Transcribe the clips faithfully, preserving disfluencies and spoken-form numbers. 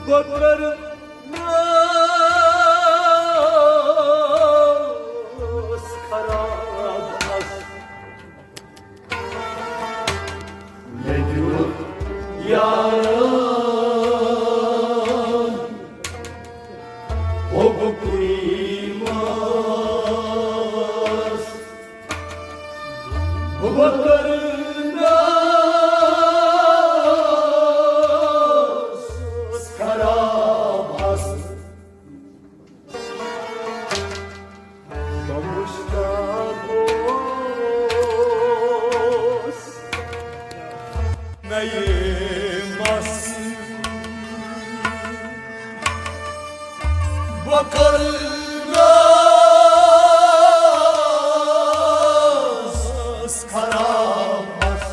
بہٕ کَرٕ ناس خراب اَس۔ مےٚ دیُت یارن حُبُکُے ماس۔ بہٕ کَرٕ ناس خراب اَس۔ بہٕ مُشتاق اوس نَیہِ مَس۔ بہٕ کَرٕ ناس خراب اَس۔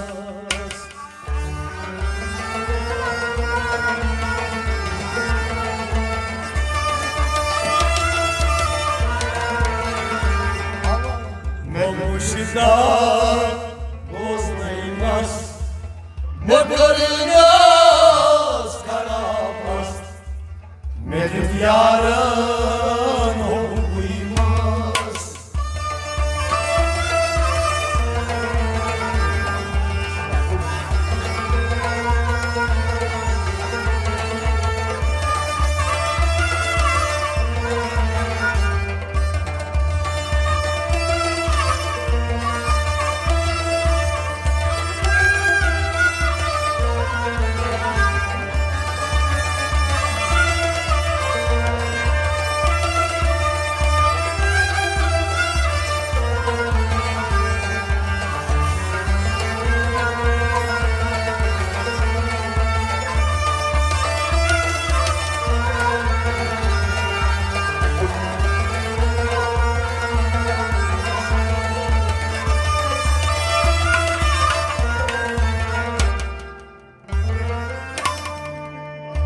مےٚ مُشتاق اوس نَیہِ مَس، بہٕ کَرٕ ناس خراب اَس۔ مےٚ دیُت یارن حُبُکُے ماس۔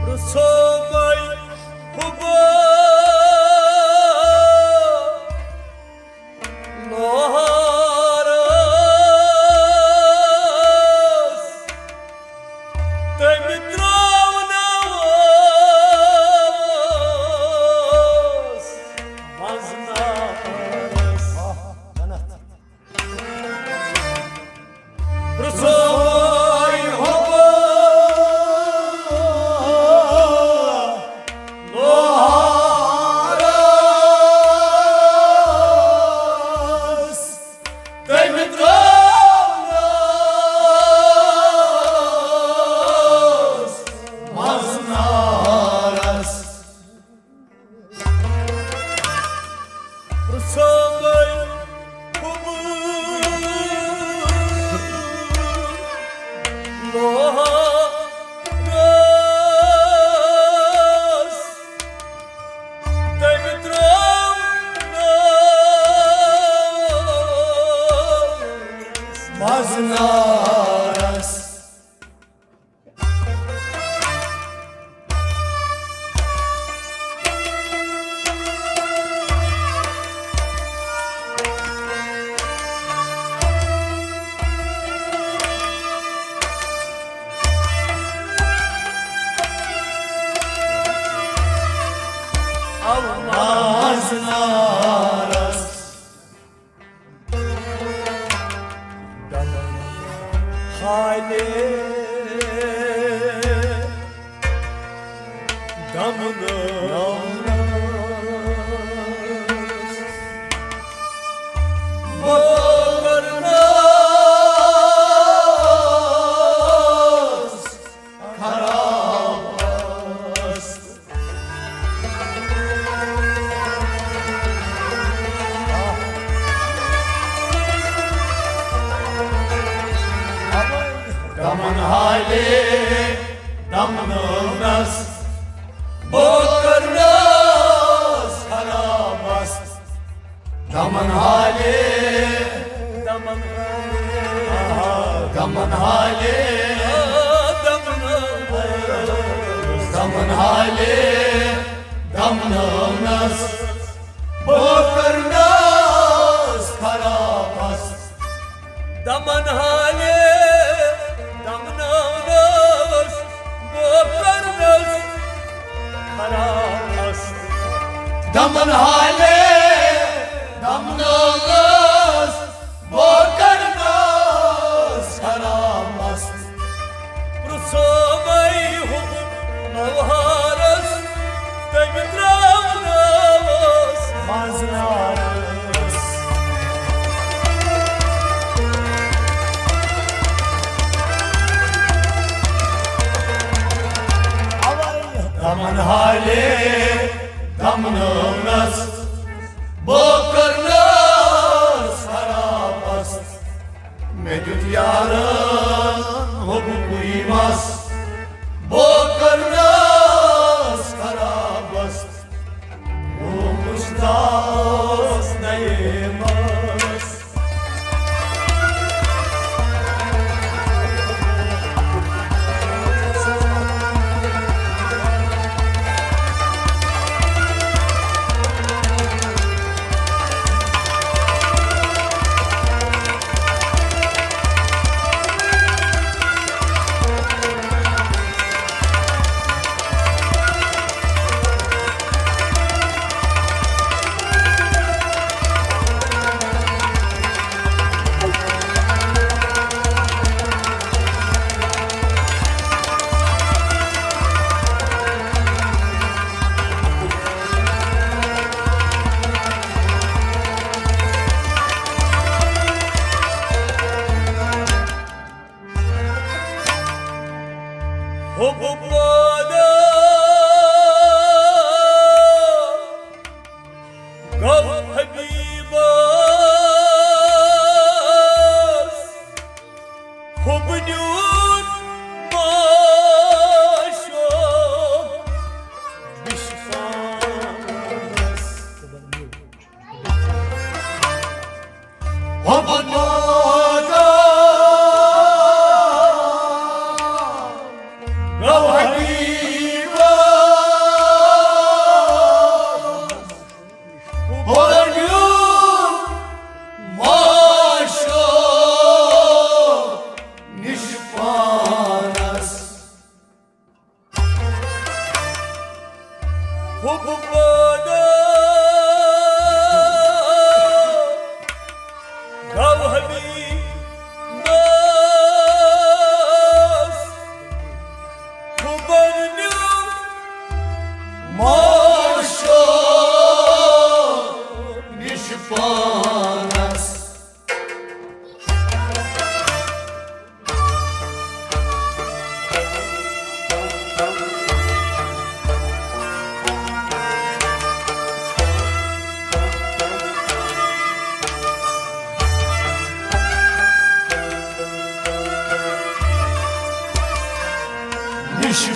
رسومے حبہ لوہارس، تٔمۍ ترٛاونوس منٛز نارس۔ رسومے حبہ لوہارس، تٔمۍ ترٛاونوس منٛز نارس۔ رسومے حبہ لوہارس، تٔمۍ ترٛاونوس منٛز نارس۔ منٛز نارس۔ دمن حالے دمن خراب۔ دمن حالے دمنس، بہٕ کرنس خرابس۔ دمن حالے، دمن حالے، دمن حالے، دمن حالے، دمن حالے، دمنس، بہٕ کرنس خرابس۔ دمن حالے، دمنس، بہٕ کرنس دمن حالے دمنٲوس، بہٕ کرنس خراب مست۔ پرٛژھومَے حُب نوحارس، تٔمۍ ترٛاونٲوس منٛزٕ نارس۔ اوے دمن حالے دمنٲونس، بہٕ کرنس خراب مست۔ مےٚ دیُت یارن حُبکُے مس، بہٕ کرنس خراب مست۔ بہٕ وُچھتس نَیے مس۔ حُب پٲدٕ گوٚو حبیبس، حُب نیوٗن معشوق نِشپانس۔ حُب پٲدٕ گوٚو حبیبس، حُب نیوٗن معشوق نِشپانس۔ حُب پٲدٕ گوٚو حبیبس، حُبن نیوٗن معشوق نِشپانس۔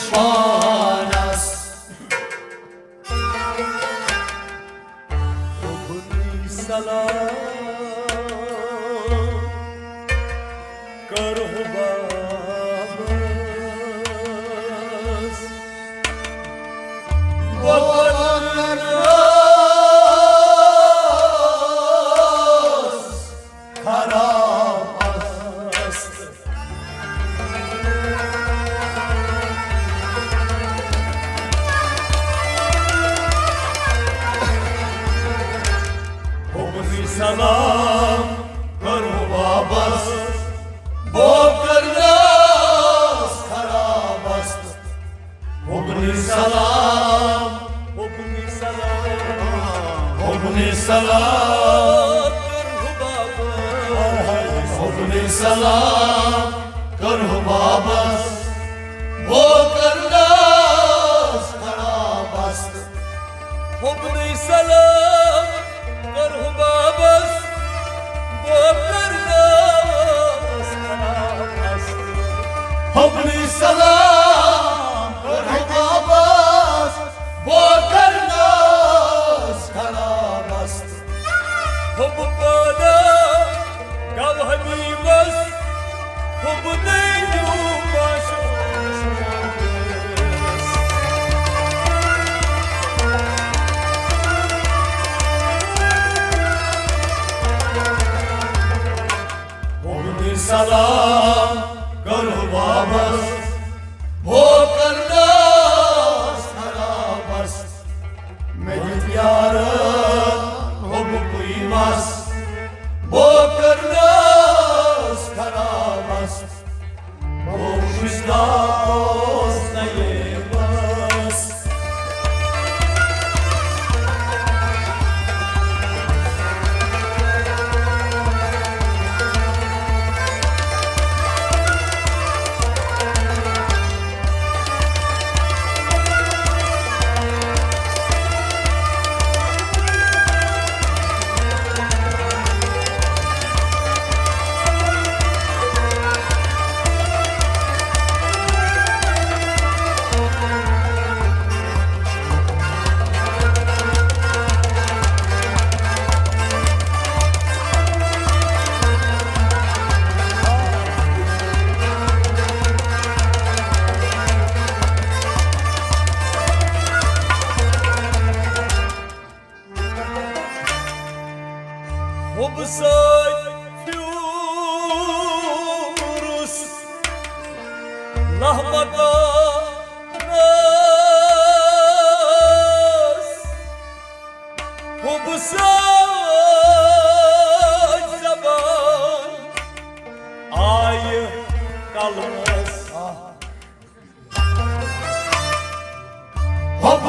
نِشپانس۔ حُبنٕے سلام کر حُبابس۔ بہٕ کرس خراب مست۔ حُبنٕے سلام کر حُبابس، بہٕ کرنس خراب مست۔ حُبنٕے سلام، حُبنٕے سلام، حُبنٕے سلام کر حُبابس۔ حُبنٕے سلام کر حُبابس، بہٕ کرنس خراب مست۔ حُبنٕے سلام کر حُبابس، بہٕ کرنس خراب مست۔ حُبنٕے سلام کر حُبابس، بہٕ کرنس خراب مست۔ حُب پٲدٕ گوٚو حبیبس، حُب نٔنِو معشوق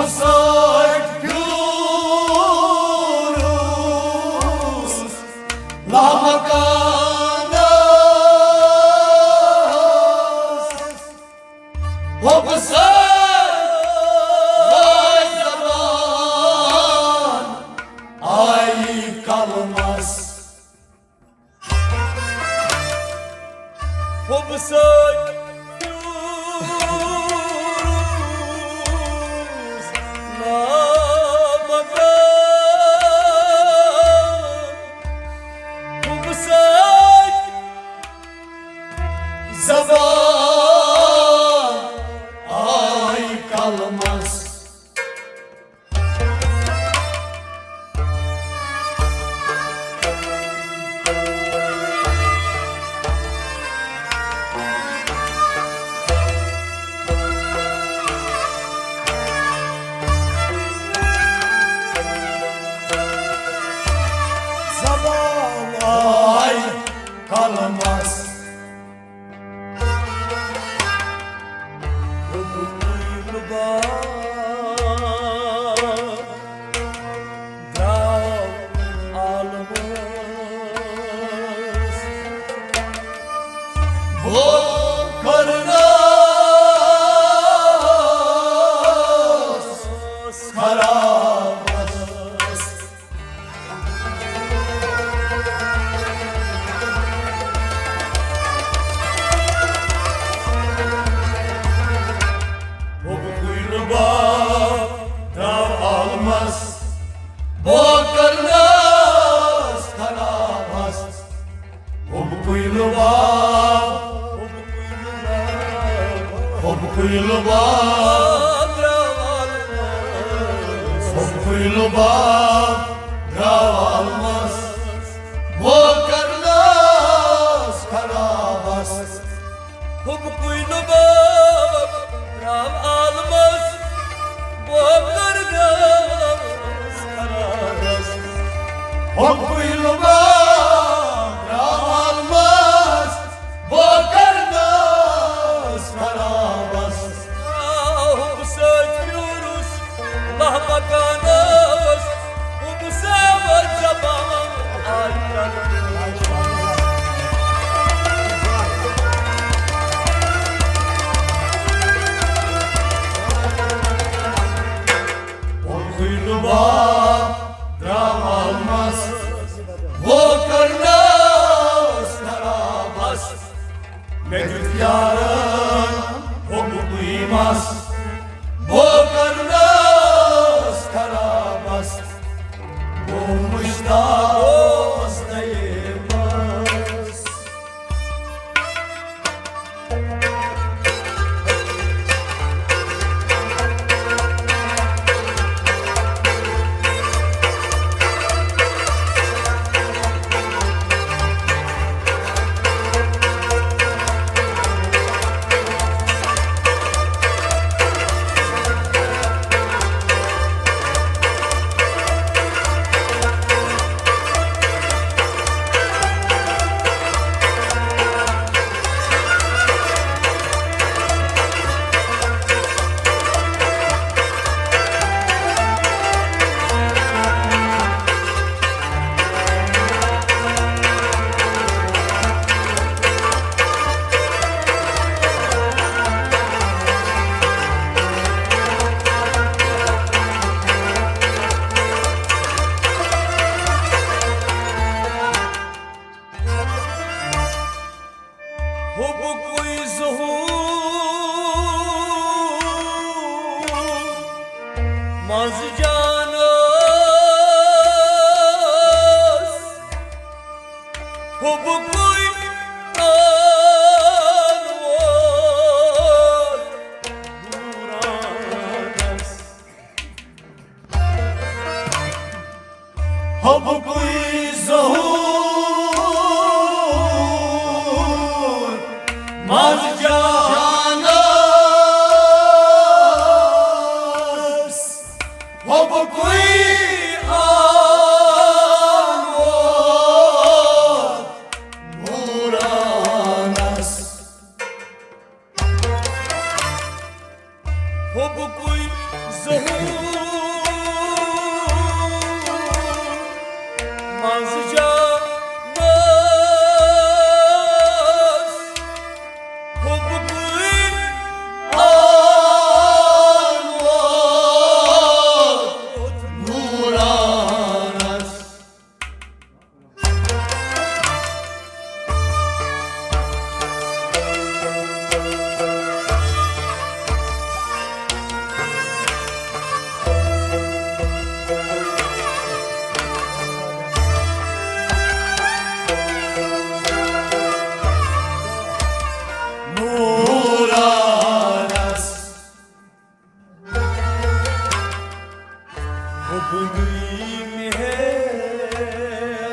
سۭتۍ پھیوٗرُس لامکانس۔ حُبہٕ سۭتۍ وٲے زبان آیی قلمس۔ حُبہٕ سۭتۍ پھیوٗرُس لامکان۔ حُبہٕ سۭتۍ زبان آیہِ قلمس۔ زبان آیہِ قلمس۔ حُبہٕ کُلۍ باغ درٛاو عالمس۔ بہٕ کٔرنس خرابس۔ حُبہٕ کُلۍ باغ درٛاو عالمس، بہٕ کٔرنس خرابس۔ حُبہٕ کُلۍ باغ، حُبہٕ کُلۍ باغ، حُبہٕ کُلۍ باغ درٛاو عالمس، بہٕ کٔرنس خرابس۔ حُبہٕ کُلۍ باغ درٛاو عالمس، بہٕ کٔرنس خرابس۔ حُبہٕ کُلۍ باغ درٛاو عالمس، بہٕ کٔرنس خرابس۔ حُبہٕ سۭتۍ پھیوٗرُس لامکانس۔ حُبہٕ سۭتۍ زبان آیہِ قلمس۔ حُبہٕ کُلۍ باغ درٛاو عالمس، بہٕ کٔرنس خرابس۔ مےٚ دیُت یارن حُبہٕ قیمس، بہٕ کٔرنس خرابس۔ بہٕ مُشتاق اوس نعیمس۔ حُبہٕ کُے ظہوٗر منٛز جانس، حُبہٕ کُے ٲن وول نوٗرانس۔ حُبہٕ کُے ظہوٗر منٛز جانس۔ حُبکُے ظہوٗر منٛز جانَس، حُبکُے آن ووت نوٗرانَس۔ نوٗرانَس۔ حُبنٕے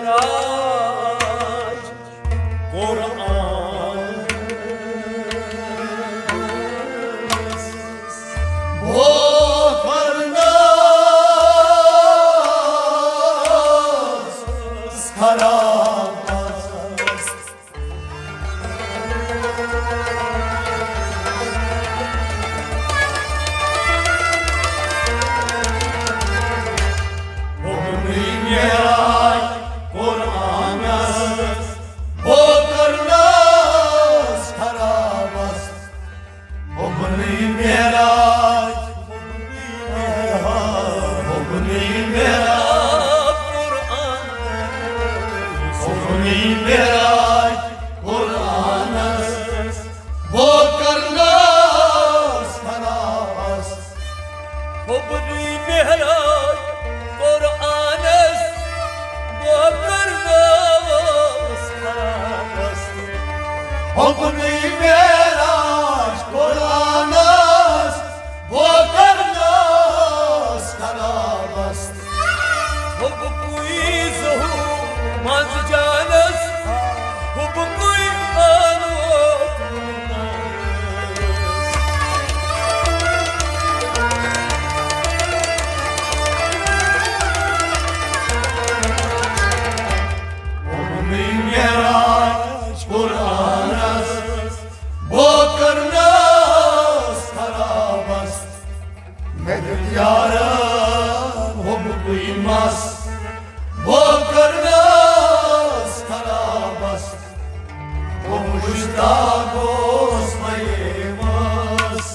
معراج قرآنَس۔ بوفرنس خرابس۔ حُبنٕے معراج قرآنَس، بوفرنس خرابس۔ حُبنٕے معراج، حُبنٕے معراج قرآن، حُبنٕے معراج قرآنَس، بوفرنس خرابس۔ حُبنٕے معراج قرآنَس، بوفرنس خرابس۔ حُبنٕے معراج قرآنَس، بوفرنس خرابس۔ حُبکُے ظہوٗر منٛز جانَس، حُبکُے آن ووت نوٗرانَس۔ حُبنٕے معراج قرآنَس، بوفرنس خرابس۔ مےٚ دیُت یارن حُبکُے مَس، بوفرنس خرابس۔ بہٕ مُشتاق اوس مَیے مَس۔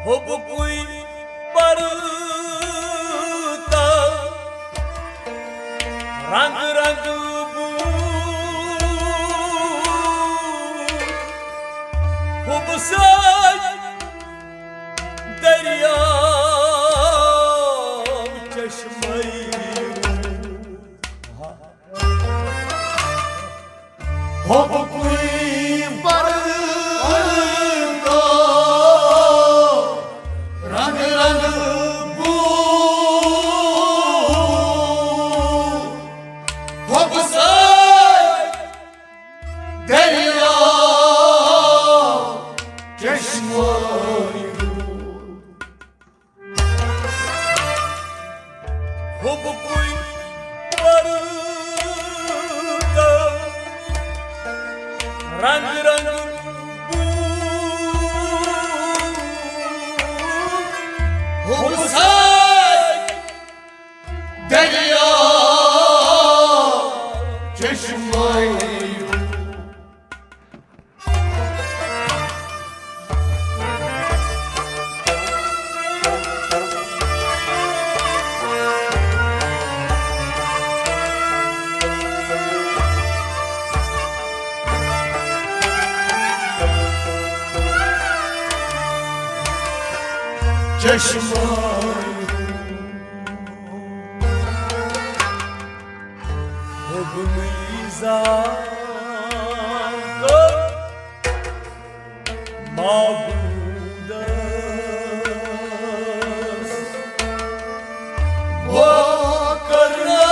حُبکُے پردٕ رنگ رنگ بوٗ، حُبہٕ سۭتۍ دٔریاو چشمے روٗد۔ حُبکُے پردٕ رنگ رنگ بوٗ، حُبہٕ سۭتۍ دٔریاو چشمے روٗد۔ حُبکُے پردٕ رنگ رنگ بوٗ، حُبہٕ سۭتۍ دٔریاو چشمے روٗد۔ چشمہٕ حُبنٕے زان کٔر معبوٗدس۔ وہ کرنا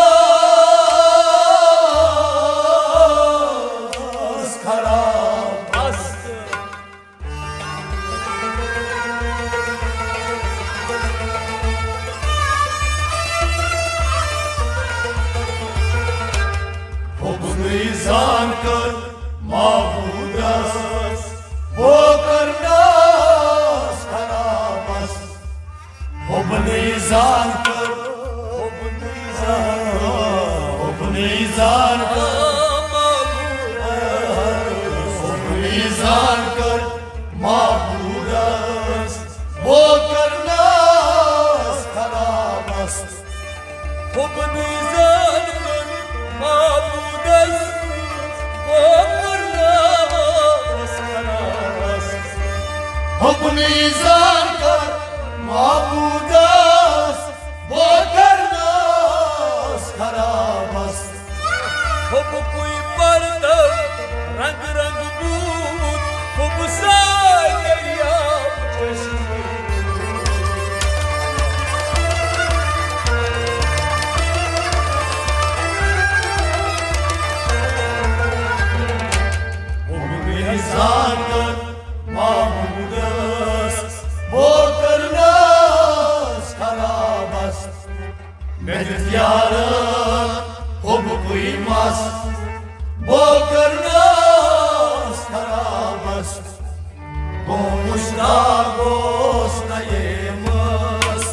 خراب است۔ حُبنٕے زان کٔر معبوٗدس، وہ کرنس خرابس۔ حُبنٕے زان کٔر، حُبنٕے زان کٔر، حُبنٕے زان کٔر، حُبنٕے زان کٔر معبوٗدس، وہ کرنس خرابس۔ حُبنٕے زان کٔر معبوٗدس، وہ کرنس خرابس۔ حُبنٕے زان کٔر معبوٗدس، وہ کرنس خرابس۔ حُبکُے پردٕ رنگ رنگ بوٗت، حُب ساے دٔریاو چشمہٕ۔ حُبنٕے زان کٔر معبوٗدس، وہ کرنس خرابس۔ مےٚ دیُت یارٕ حُبکُے مس، بہٕ کرنس خرابس۔ بہٕ مُشتاق گوس نعیمس۔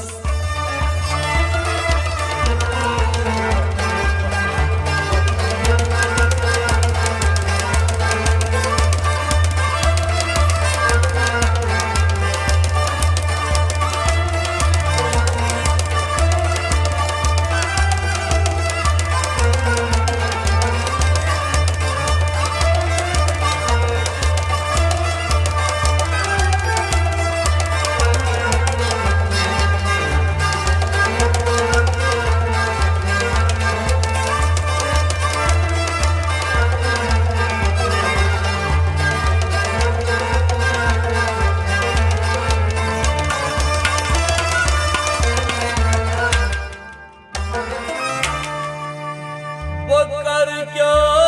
بہٕ کرٕ کیٛاہ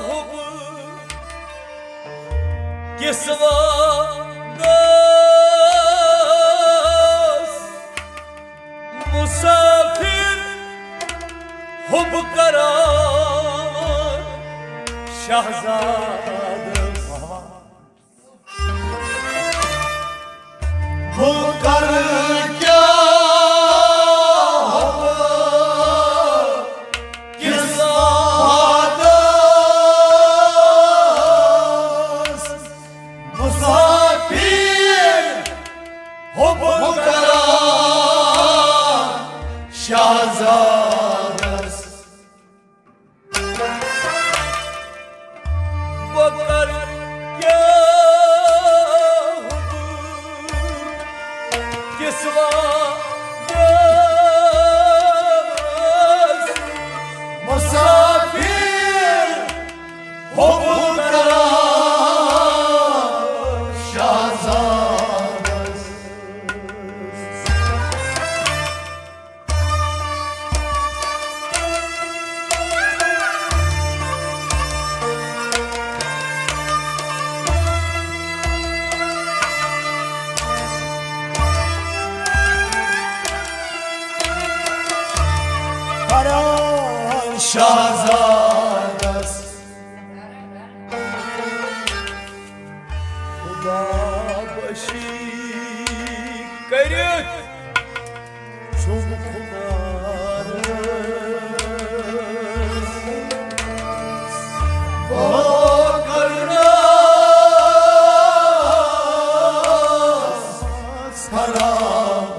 حُبہٕ کِس وعدس مُسافِر حُب کران شہزادس۔ بہٕ کرٕ کیٛاہ حُبہٕ کِس وعدس مُسافِر حُب کران شہزادس۔ بہٕ کرٕ کیٛاہ حُبہٕ کِس وعدس مُسافِر حُب کران شہزادس۔ کران شہزادس۔ خدا بخشی کٔرِتھ چھُم خُمار۔ بہٕ کرنس خرابس۔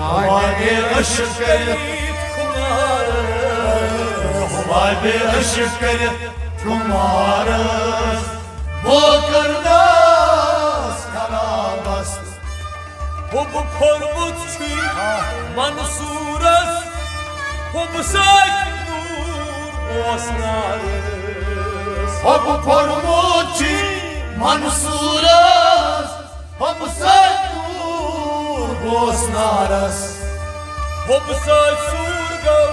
وادے عشق کٔرِتھ خمارس، وادے عشق کٔرِتھ خمارس، بہٕ کرنس خرابس۔ حُب پھوٚرمُت چھُے منصوٗرس، حُب سۭتۍ نوٗر اوس نارس۔ حُب پھوٚرمُت چھُے منصوٗرس، حُب سۭتۍ نوٗر اوس نارس۔ حُب سۭتۍ سوٗر گوٚو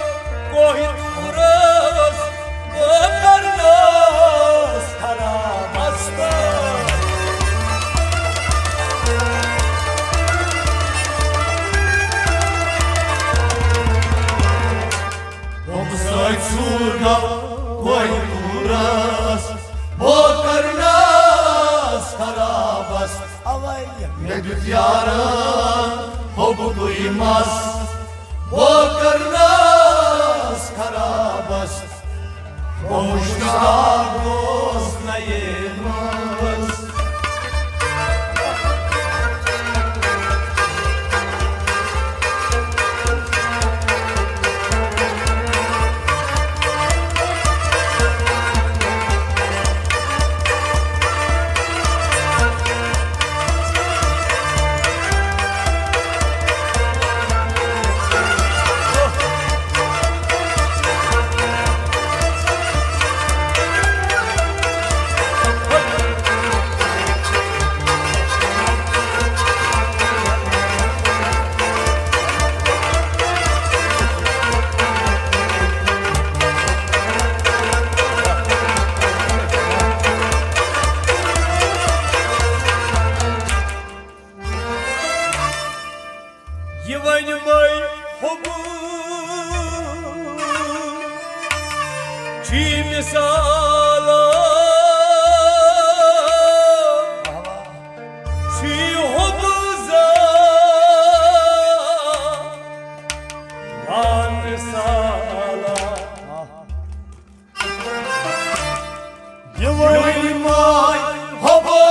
کوہِ طورس، بہٕ کرنس خرابس۔ حُب سۭتۍ سوٗر گوٚو کوہِ طورس، بہٕ کرنس خرابس۔ اوے۔ مےٚ دیُت یارن حُبکُے مس، بہٕ کرنس خرابس۔ بہٕ مُشتاق گوس نَیے منٛز۔ یہِ ونہِ مے حُبہٕ چھی مثال، چھی حُبہٕ زان مثال۔ یہِ ؤنۍ ماے حُبہٕ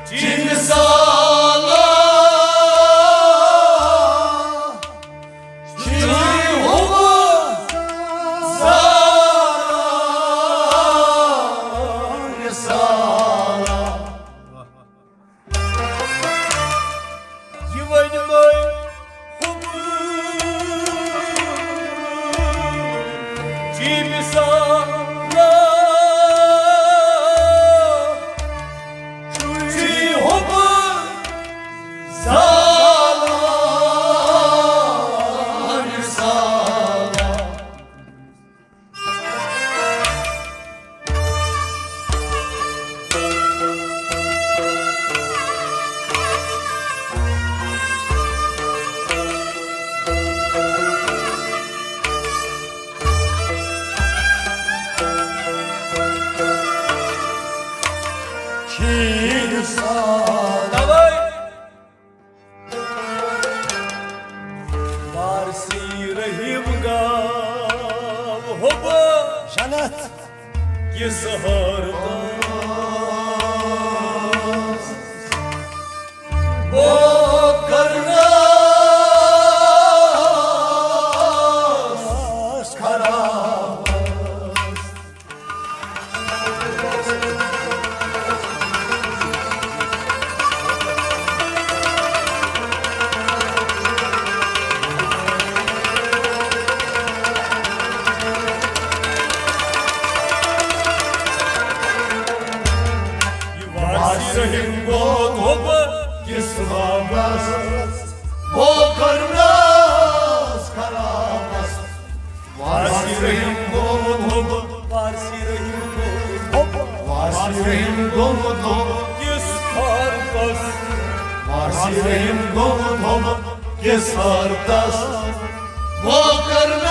چھی مثال، چھی حُبہٕ زان مثال۔ یہِ ؤنۍ مےٚ حُبہٕ چھی مثال، چھی حُبہٕ زان مثال۔ وارثی رحیم گاو حُبہٕ جنت کِس ہردس۔ بہٕ کرنس خرابس۔ یہِ وارثی رحیم گوٚو حُبہٕ کِس خوابس، بہٕ کرنس خرابس۔ وارثی رحیم گوٚمُت حُبہٕ، وارثی رحیم گوٚمُت حُبہٕ، وارثی رحیم گوٚمُت حُبہٕ کِس ہردس، وارثی رحیم گوٚمُت حُبہٕ کِس ہردس۔ بہٕ کرنس